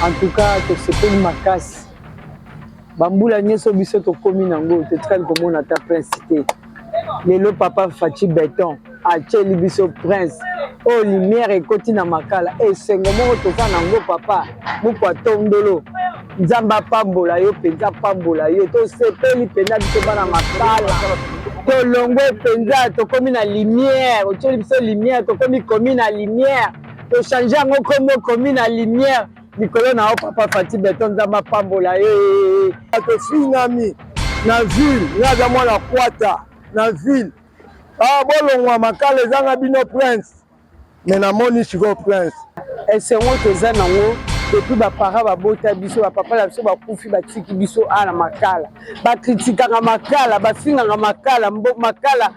En tout cas tosepeli makasi bambula nyonso biso tokomi nango totikali komona ata prince te. Lelo papa Fatshi Beton atieli biso prince oyo lumière ekoti na makala esengo moko toza nango papa mukwa tondolo nzambe apambola yo mpenza apambola yo tosepeli mpenza biso bana makala tolongwe mpenza tokomi na lumière otieli biso lumière tokomi komi na lumière tochange yango kombo komi na lumière likolo na yo papa Fatshi Beton nzambe apambola yo tofingami na ville nga aza mwana kwata na ville ah, bolongwa makala ezanga bino prince me namoni sikoyo prince esengo toza nango depuis bapara babota biso bapapa na biso bakufi batiki biso awa na makala bakritikaka makala bafingaka makala makala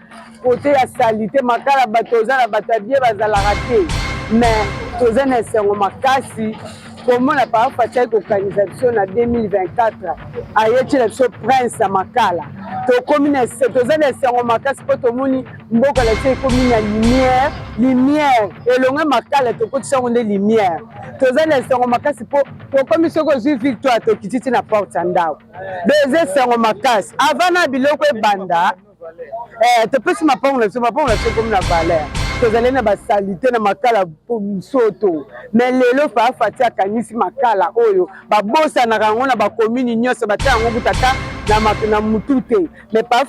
kote ya salite makala bato oza na bato ya bie bazalaka te mais toza na esengo makasi komona papa Fatshi ayi kokanisa biso na 2024 ayetiela biso prince ya makala tokomi na toza na esengo makasi mpo tomoni mboka na biso ekomi na lumière lumière elongue makala tokotisa yango nde lumière toza na esengo makasi mpo tokomi soki ozwi victoire tokiti ti na porte ya ndako donc eza esengo makasi avant na biloko ebanda Eh, topesi mapango na biso mapango na biso ekomi na valeur tozali na basalite na makala nsoto me lelo faa fati akanisi makala oyo babosanaka yango na bakomini nyonso batia yango kuta ata na mutu te me paa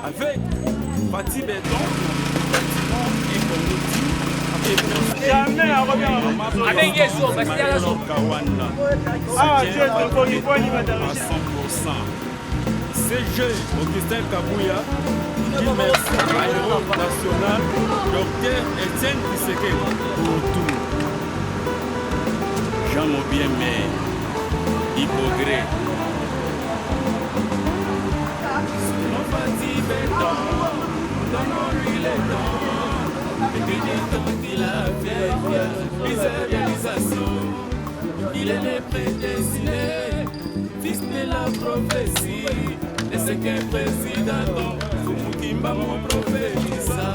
Avec Fatih Béton, bâtiment et Congo Jamais Avec Kawanda. Ah, à 100%. CG Augustin Kabouya dit merci à l'héros national Docteur Etienne Tshisekedi pour tout. Jean Mobieme, Hypogré. Donnons-lui le temps. Et puis du temps qu'il a fait plusieurs réalisations. Il est le prédestiné, fils de la prophétie. Le cinquième président, Fumukimba mon prophétisa.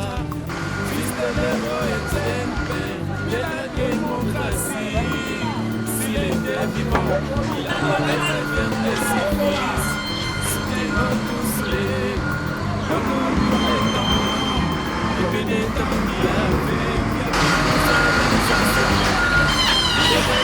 Fils de l'héros Etienne, de la démocratie. S'il était vivant, il allait être fier de ses fils. Soutenons tous les, donnons-lui le temps. Et puis des temps qu'il a fait, il est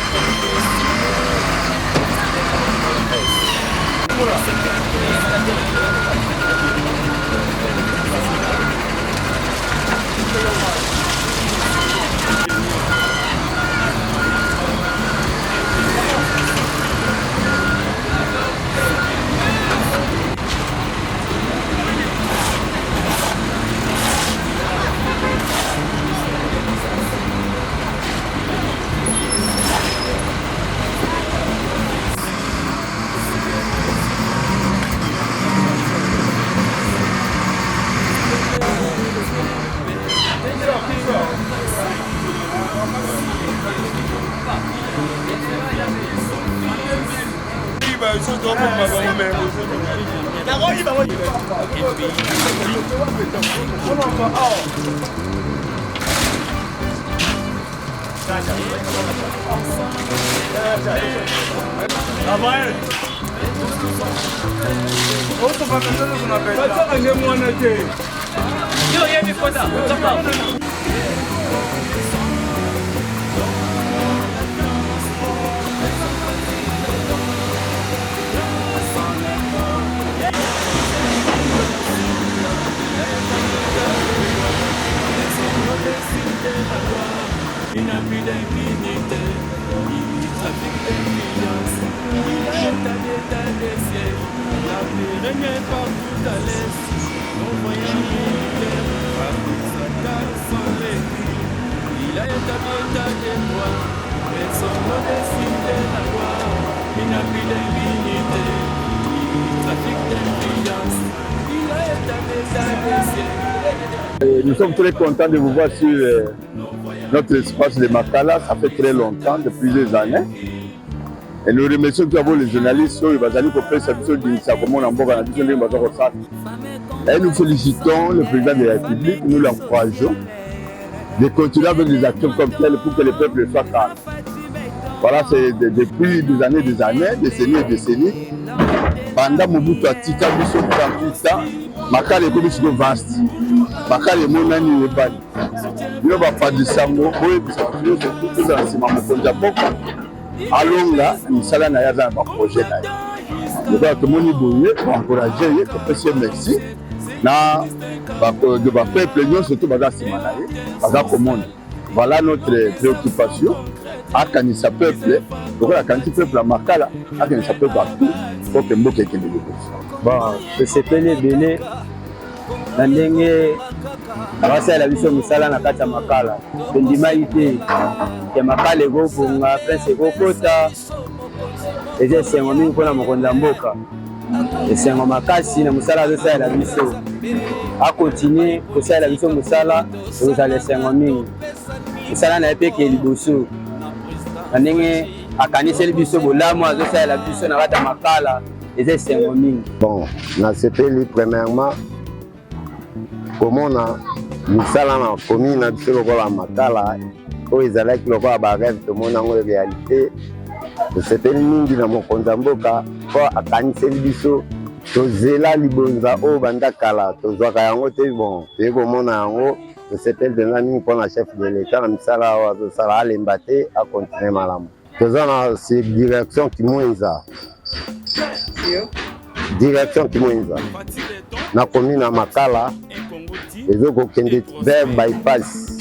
Il n'a plus d'impunité, il trafique d'influence. Il a établi l'état des sièges, il a fait régner partout à l'est. Nos militaires, fabrique sa carte sans les Il a établi l'état des droits, personne ne décide de la loi. Il n'a plus d'impunité, il trafique d'influence. Il a établi l'état des sièges. Nous sommes très contents de vous voir sur notre espace de Makala, ça fait très longtemps, de plusieurs années. Et nous remercions tout d'abord les journalistes oyo bazali kopesa biso ndingisa komona mboka na biso ndenge baza kosala. Et nous félicitons le président de la République, nous l'encourageons de continuer avec des actions comme telles pour que le peuple soit calme. Voilà, c'est depuis des années, des années, décennies et décennies. Banda Mobutu atika biso 38 ans, Makala ekomi sikoyo vaste. Makala emonani eyebani. Bino bapanzi sango boyebisa bato nyonso tozala nsima mokonzi ya mboka alonga misala na ye aza na baprojet na ye. Lokola tomoni boye, toencourage ye, topesi ye merci na bapeuple nyonso to baza nsima na ye baza komona. Voilà notre préoccupation. Akanisa peuple, lokola akanisi peuple ya Makala, akanisa peuple ya tout po ke mboka ekende liboso. Bon, tosepeli ebele na ndenge basalela biso mosala na kati ya Makala. Tondimaki te ke Makala ekobonga, prince ekokota. Eza esengo mingi mpona mokonzi ya mboka, esengo makasi na mosala azosalela biso. Akontinue kosalela biso mosala, ekozala esengo mingi. Mosala na ye mpe ekee liboso na ndenge akaniseli biso bolamu azosalela biso na kati ya Makala, eza esengo mingi. Bon, nasepeli premièrement komona misala na commune na biso lokola Makala oyo ezalaki lokola ba rêve, tomoni yango réalité. Tosepeli mingi na mokonzi ya mboka mpo akaniseli biso. Tozela libonza oyo banda kala tozwaka yango te, bon toye komona yango. Tosepeli mpenza mingi mpona chef de l'État na misala oyo azosala, alemba te, akontinue malamu. Toza na direction Kimwenza, direction Kimwenza na commune ya Makala, ezokokende vers bypass.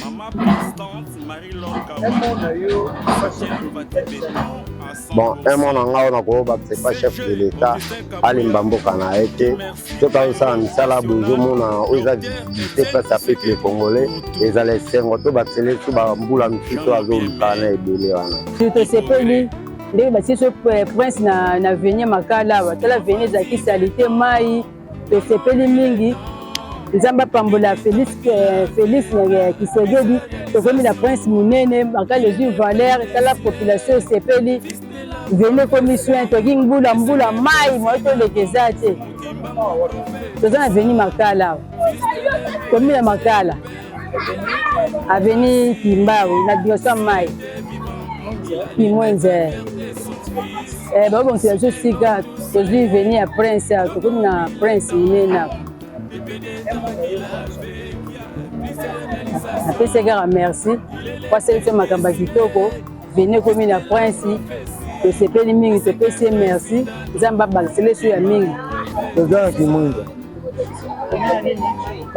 Bon, un mot na ngai oyo nakoyoba, c'est pas chef de l'État alemba mboka na ye te. Soki azosala misala boye, ozomona oyo eza visibilité place ya peuple congolais, ezala esengo to bakisele so bambula mosusu azoluka na ebele wana. Tosepeli ndenge batie so prince na venie Makala awa. Tala venie ezalaki salite mai. Tosepeli mingi, Nzambe apambola Félix, Félix Tshisekedi. Tokomi na prince monene, Makala ezwi valeur. Tala population esepeli, veni ekomi soin. Toki mbula mbula mai moye toleka eza te. Toza na veni Makala awa, komi na Makala aveni Kimbawu na direction mai Kimwenze. Babongisela biso sika, tozwi veni ya prince, tokomi na prince monene. Napesi kaka merci po asali biso makambo ya kitoko. Veni ekomi na prince, tosepeli mingi, topesi ye merci. Nzambe abakisela biso ya mingi. Toza na Kimwenza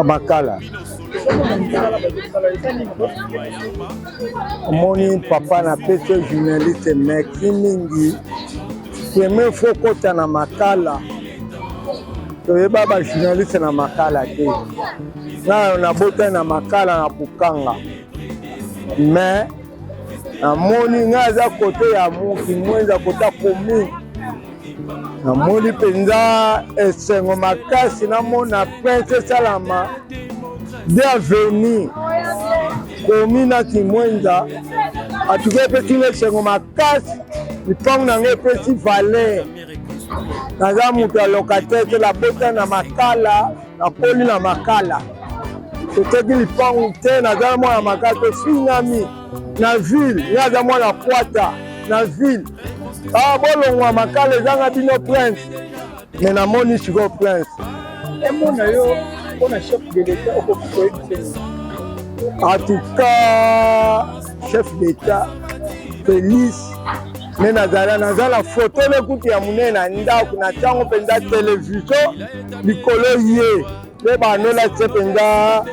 Makala. Omoni papa, napesi yo journaliste merci mingi. Premier fois okota na Makala, toyeba ba journaliste na Makala te. Nga nabotani na Makala na Bukanga, mais namoni nga aza kote ya Kimwenza, kote ya commune. Namoni mpenza esengo makasi namona prince esalama de avenue commune na Kimwenza. Atuka epesi nga esengo makasi, lipango na ngai epesi valeur. Naza moto ya locataire te, nabota na Makala, nakoli na Makala, toteki lipango te. Naza mwana Makala, tofingami na ville. Nga aza mwana Kwata na ville. Ah, bolongwa Makala ezanga bino prince, me namoni sikoyo prince. Emona yo mpona chef de l'État, okoki koyebisa? En tout cas, chef d'État Félix, nde nazala naza na foto lekuti ya monene na ndako na ntango mpenza televizio likolo ye mpe banolakisa mpenza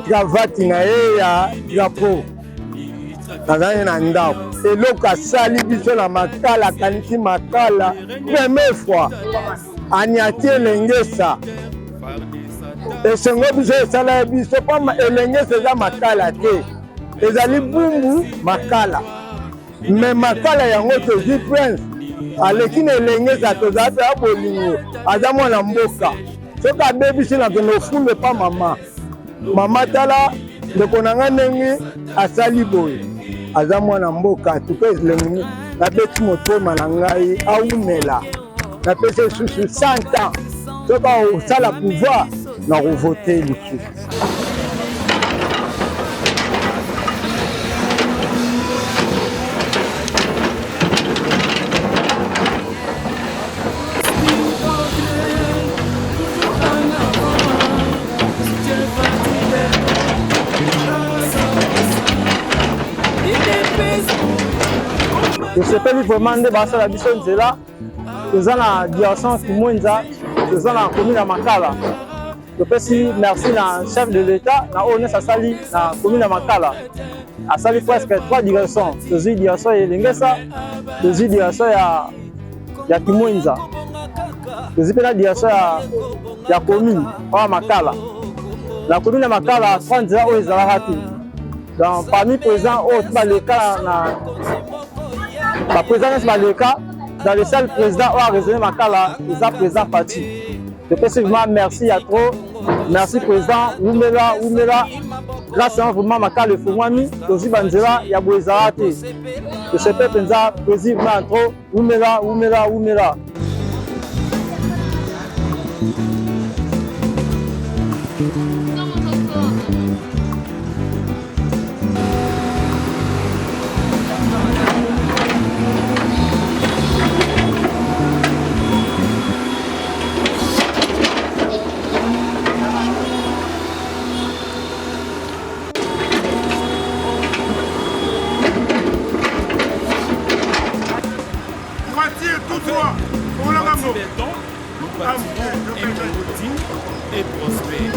cravate na ye ya drapeau. Nazali na ndako, eloko asali biso na Makala, akanisi Makala première fois aniati Elengesa. Esengo biso esala ya biso mpo Elengesa eza Makala te, ezali Bumbu Makala. Me Makala yango tozwi prince aleki na Elengesa. Tozala mpe ya bolingo, aza mwana mboka. Soki abebisi, nakende ofunda epa mama. Mama tala. Ndeko na ngai ndenge asali boye, aza mwana mboka tuka elengi, nabeti motema na ngai awumela, napesi lisusu 100 ans, soki akosala pouvoir nakovote lisusu. Tosepeli vraiment nde basala biso nzela. Toza na direction Kimwenza, toza na commune ya Makala. Topesi merci na chef de l'État na oyo nyonso asali na commune ya Makala. Asali presque trois directions. Tozwi direction ya Elengesa, tozwi direction ya ya Kimwenza, tozwi mpe na direction ya, ya commune oyo Makala. Na commune ya Makala, trois nzela oyo ezalaka te. Donc parmi président oyo baleka na ba président nyonso baleka, dans le seul président oyo a raisonné Makala eza président Fatshi. Topesi vraiment merci ya trop. Merci président, wumela wumela. Grâce à vraiment Makala efungwami, tozwi banzela ya boye ezala te. Tosepe mpenza président vraiment trop, wumela wumela wumela. Et prospère.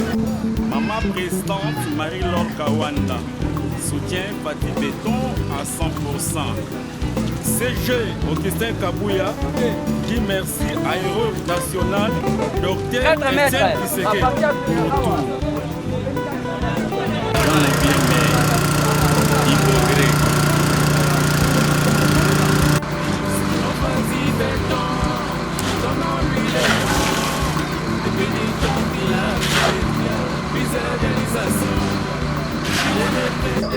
Maman présidente Marie-Laure Kawanda soutient Fatih Béton à 100%. CG Augustin Kabouya dit merci à Héros National Docteur Etienne Tshisekedi pour tout. Dans les bien du progrès.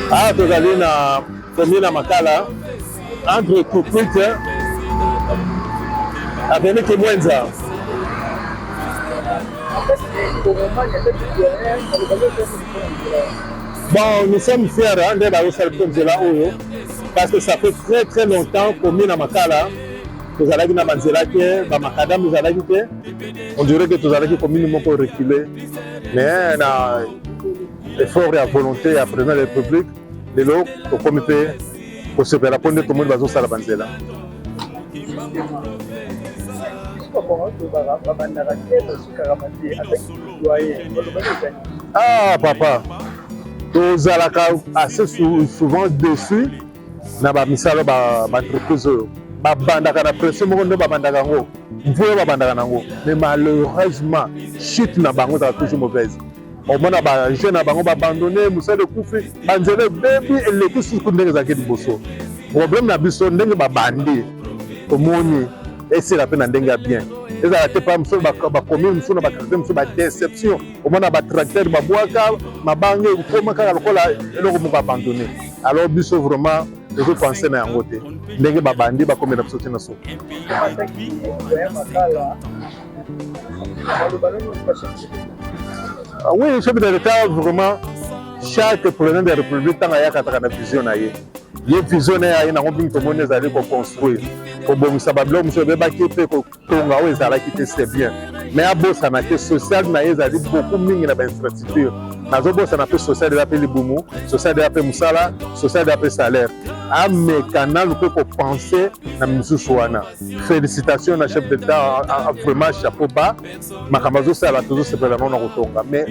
Awa tozali na commune ya Makala entre Kikwit avenue Kimwenza. Bon, nous sommes fiers hein, nde bazosala biso nzela oyo parce que ça fait très très longtemps commune ya Makala tozalaki na banzela te, bamakadam ezalaki te, on dirait que tozalaki commune moko reculé, mais na effort ya volonté ya président de la République lelo tokomi mpe kosepela mpo nde tomoni bazosala banzela. Ah papa, tozalaka assez souvent déçu na bamisala baentreprise oyo babandaka na pression moko nde babandaka yango mvula babandaka nango, mais malheureusement chute na bango ezalaka toujours mauvaise. Omona ba jeune na bango babandonne mosala, ekufi, banzela ebebi, eleki suku ndenge ezalaki liboso. Problème na biso ndenge babandi, tomoni esila mpe na ndenge ya bien ezala te. Pa mosusu bacommune mosusu na baquartier mosusu badéception, omona batracteur babwaka mabanga, ekoma kaka lokola eloko moko abandonné. Alors biso vraiment tozopense na yango te, ndenge babandi bakomela biso ntina suka. Oui, chef de l'État, vraiment, chaque président de la République, ntango ayakataka na vision na ye, ye vision na ye aye nango mingi, tomoni ezali koconstruire, kobongisa babiloko mosusu ebebaki mpe kotonga oyo ezalaki te, c'est bien. Mais abosana te social na ye ezali beaucoup mingi na bainfrastructure. Nazobosana mpe social eza mpe libumu, social eza mpe mosala, social eza mpe salaire. Ameka nanu mpe kopense na misusu wana. Félicitation na chef d'État, vraiment chapeau bas. Makambo azosala tozosepela nango na kotonga, mais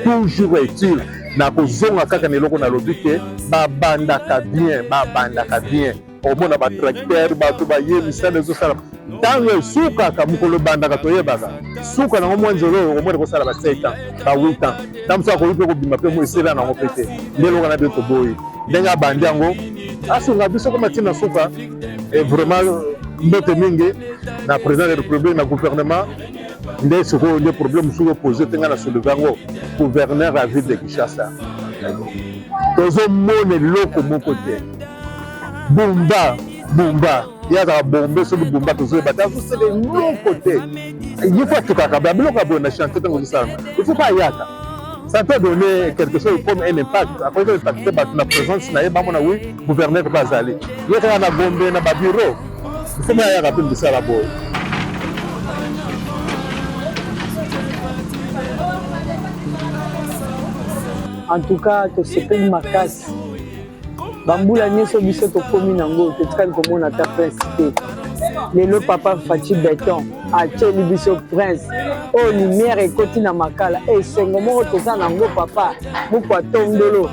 toujours est-il na kozonga kaka na eloko nalobi ke babandaka bien, babandaka bien, omona batracteur, bato baye, misala ezosala. Ntango esukaka, mokolo ebandaka toyebaka suka nango. Mwa nzela oyo omona ekosala ba 7 ans, ba 8 ans, ntango mosusu akoki mpe kobima mpe mo esila nango mpe te. Nde eloko na biso toboyi, ndenge abandi yango, asunga biso koma ntina suka. Et vraiment mbote mingi na président de la République, na gouvernement. Nde sikoyo nde problème mosusu opose te, ngai na soulever yango, gouverneur ya ville de Kinshasa. Tozomona eloko moko te. Bumba bumba ye azalaka bombe soki bumba tozoyeba te, azosala eloko te. Ye fo atukaka ba biloko ya boye na chantier ntango ozosalama, il faut pas ayaka. Ça peut donner quelque chose comme un impact, akoki ko impacter bato na présence na ye, bamona oui gouverneur mpe azali ye kaka na Gombe na babureau, il faut ayaka mpe misala boye. En tout cas tosepeli makasi, bambula nyonso biso tokomi nango totikali komona ata prince te. Lelo papa Fatshi Beton atieli biso prince oyo, lumière ekoti na Makala, esengo moko toza nango. Papa moko atondolo,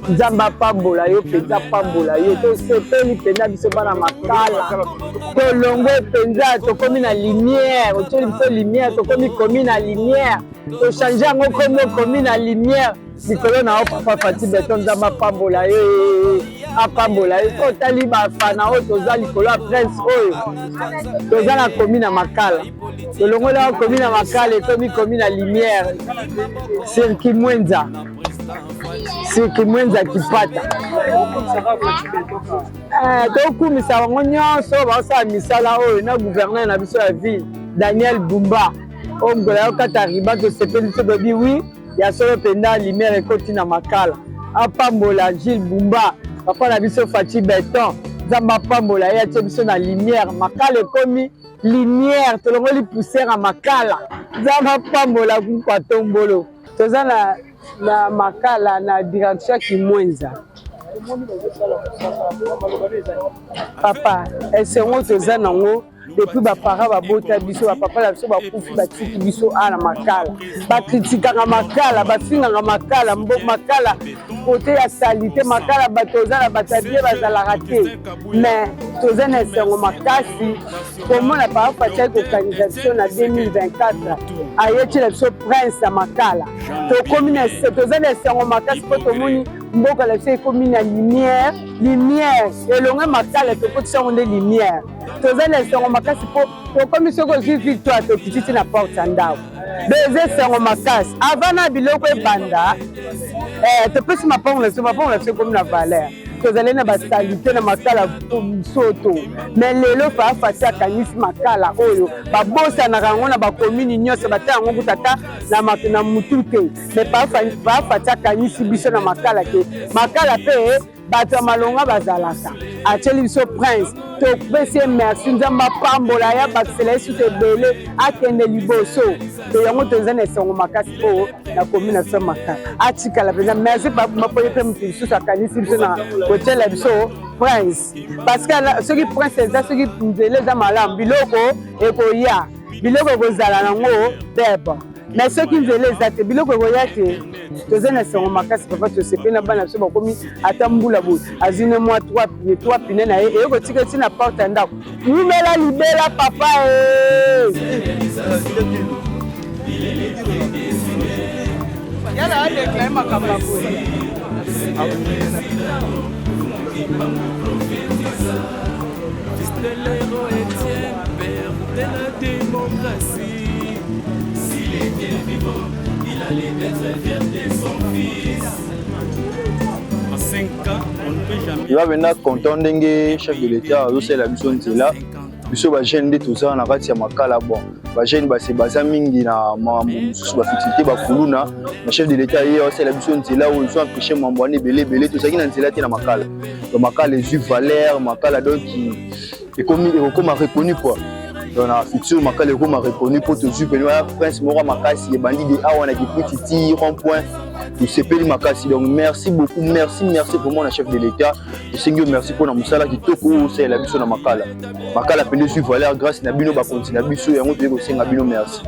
Nzambe apambola yo mpenza, apambola yo. Tosepeli mpenza, biso bana Makala tolongwe mpenza, tokomi na lumière. Otieli biso lumière, tokomi komi na lumière, tochange yango komi okomi na lumière likolo na yo. Papa Fatshi Beton, Nzambe apambola yo, apambola yo. So otali bafana oyo toza likolo ya prince oyo, toza na komi na Makala, tolongoli awa komi na Makala, ekomi komi na lumière. Sirki Mwenza, Sirki Mwenza Kipata, tokumisa bango nyonso baosala misala oyo na gouverneur na biso ya ville Daniel Bumba oyo mokolo ya okata ruban. Tosepeli biso, tobi oui, ya solo mpenza lumière ekoti na Makala. Apambola Gilles Bumba, papa na biso Fatshi Beton, Nzambe apambola ye, atie biso na lumière. Makala ekomi lumière, tolongoli poussière ya Makala. Nzambe apambola kupa tombolo. Toza na Makala na direction ya Kimwenza. Papa, esengo toza nango depuis baparents babota biso, bapapa na biso bakufi batiki biso awa na Makala, bakritikaka Makala, bafingaka Makala, Makala kote ya saleté, Makala bato oza na bato ya bien bazalaka te. Mais toza na esengo makasi komona papa Fatshi ayi kokanisa biso na 2024, ayetiela biso prince ya Makala. Tokomi na toza na esengo makasi mpo tomoni mboka na biso ekomi na lumière. Lumière elongo Makala, tokotisa yango nde lumière. Toza na esengo makasi mpo tokomi, soki ozwi victoire, tokiti ti na porte ya ndako. Do eza esengo makasi. Avant na biloko ebanda, topesi mapango na biso, mapango na biso ekomi na valeur. Tozali na basaleté na Makala soto, mais lelo papa Fatshi akanisi Makala oyo babosanaka yango na bakomini nyonso, batia yango kuta ata na mutu te. Mais papa Fatshi akanisi biso na Makala ke Makala mpe bato ya malonga bazalaka, atieli biso prince. Topesi ye merci, Nzambe apambola ye, abakisela ye susu ebele, akende liboso. To yango toza na esengo makasi oyo nakomi na biso Makala atikala mpenza. Merci mapoye mpe moto lisusu akanisi biso na kotiela biso prince, parce que soki prince eza, soki nzela eza malamu, biloko ekoya, biloko ekozala nango bebe. Mais soki nzela eza te, biloko ekoya te. Toza na esengo makasi papa, tosepeli na bana biso bakomi ata mbula boye, azwi ne mwa trois pine na ye, eye kotika ti na porte ya ndako. Wumela libela papa e. Yala adeklare makambo ya boye. Fils de l'héros Étienne, père de la démocratie. S'il était vivant, il allait être fier de son fils. En 5 ans, on ne peut jamais. Toza mpenza content ndenge chef de l'État azosalela biso nzela. Biso bajeune nde toza na kati ya Makala, bon, bajeune base baza mingi na makambo mosusu, bafutilité, bakuluna na. Chef de l'État ye asalela biso nzela oyo ezo empêche mambo wana ebele ebele. Tozalaki na nzela te na Makala. Donc Makala ezwi valeur, Makala donc ekomi ekokoma reconnu quoi. Donc na futur Makala ekoma reconnu mpo tozwi pene wana prince moko ya makasi ebandi de awa na Kiputi ti rond point. Tosepeli makasi. Donc merci beaucoup, merci, merci vraiment na chef de l'État. Tosengi yo merci mpona mosala kitoko oyo osalela biso na Makala. Makala pende ezwi valeur grâce na bino bakonzi na biso. Yango toyei kosenga bino merci.